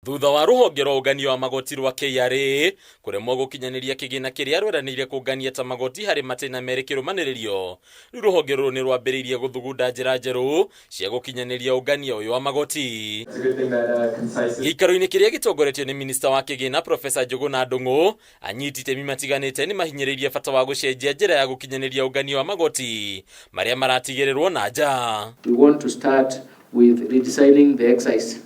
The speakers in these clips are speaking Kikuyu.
Thutha wa rũhonge rwa ũngania wa magoti rwa KRA kũremwo gũkinyanĩria kĩgĩna kĩrĩa rweranĩire kũngania ta magoti harĩ matĩna merĩ kĩrũmanĩrĩrio, rĩu rũhonge rũrũ nĩ rwambĩrĩirie gũthugunda njĩra njerũ cia gũkinyanĩria ũngania ũyũ wa magoti. Gĩikaro-inĩ kĩrĩa gĩtongoretio nĩ minista wa kĩgĩna, Professor Njũgũna Ndung'u, anyiti itemi matiganĩte nĩ mahinyĩrĩirie bata wa gũcenjia njĩra ya gũkinyanĩria ũngania wa magoti marĩa maratigĩrĩrwo na nja. We want to start with redesigning the excise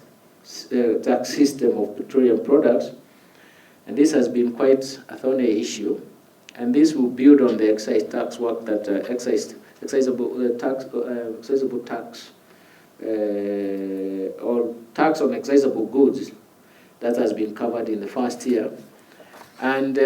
tax system of petroleum products, and this has been quite a thorny issue, and this will build on the excise tax work that excise excisable tax excisable tax or tax on excisable goods that has been covered in the first year. And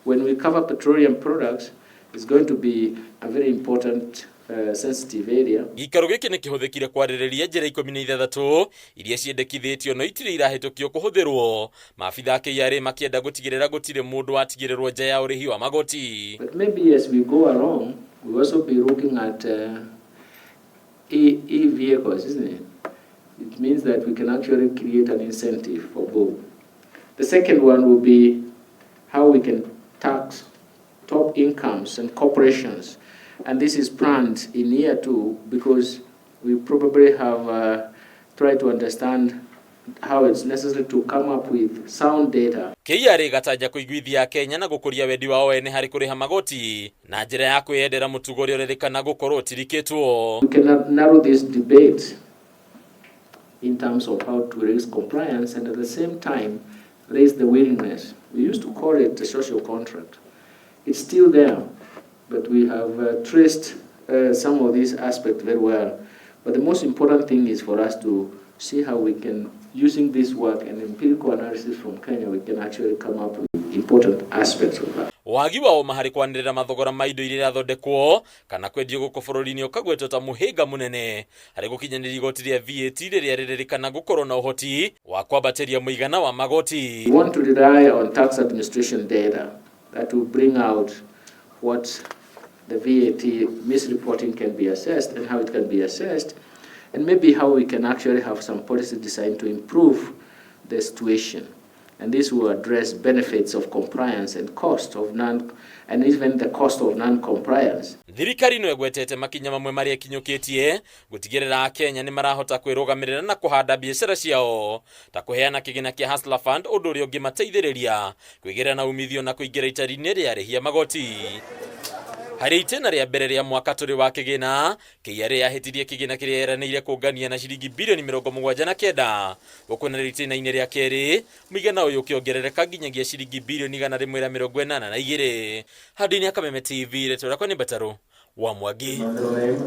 when we cover petroleum products, it's going to be a very important sensitive area. Gĩikaro gĩkĩ nĩ kĩhũthĩkire kwarĩrĩria njĩra 16 iria ciendekithĩtio no itirĩ irahĩtũkio kũhũthĩrwo, maabitha a KRA makĩenda gũtigĩrĩra gũtirĩ mũndũ watigĩrĩrwo nja ya ũrĩhi wa magoti. But maybe as we go along, we'll also be looking at e-vehicles, isn't it? It means that we can actually create an incentive for both. The second one will be how we can tax top incomes and corporations. And this is planned in year two because we probably have tried to understand how it's necessary to come up with sound data. KRA gatanya kũiguithia Kenya na gũkũria wendi wao ene harĩ kũrĩha magoti na njĩra ya kwĩyendera, mũtugo ũrĩa ũrerĩkana gũkorwo ũtirikĩtwo. We can narrow this debate in terms of how to raise compliance and at the same time raise the willingness. We used to call it a social contract. It's still there, but we have traced some of these aspects very well. But the most important thing is for us to see how we can, using this work and empirical analysis from Kenya, we can actually come up with important aspects of that. Wagi wa ũma harĩ kwanĩrĩra mathogora ma indo iria irathondekwo kana kwendio gũkũ bũrũri-inĩ ũkagwetwo ta mũhĩnga mũnene harĩ gũkinyanĩria igoti rĩa VAT rĩrĩa rĩrĩrĩkana gũkorwo na ũhoti wa kwambatĩria mũigana wa magoti. We want to rely on tax administration data that will bring out what the VAT misreporting can be assessed and how it can be assessed, and maybe how we can actually have some policy design to improve the situation. And this will address benefits of compliance and cost of non, and even the cost of non-compliance. Thirikari no ĩgwetete makinya mamwe marĩa ĩkinyũkĩtie gũtigĩrĩra Akenya nĩ marahota kwĩrũgamĩrĩra na kũhanda biacara ciao, ta kũheana kĩgĩna kĩa Hustler Fund, ũndũ ũrĩa ũngĩmateithĩrĩria kwĩgĩra na umithio na kũingĩra itari-inĩ rĩa arĩhi a magoti. Harĩ itĩna rĩa mbere rĩa mwaka tũrĩ wa kĩgĩna, KRA yahĩtirie kĩgĩna kĩrĩa yeranĩire kũngania na ciringi bilioni 79, gũkũ narĩo itĩna-inĩ rĩa kerĩ mũigana ũyũ ũkĩongerereka nginyagia ciringi bilioni 182. Handũ-inĩ ya Kameme TV, rĩtwa rĩakwa nĩ Mbatarũ wa Mwangi. My middle name.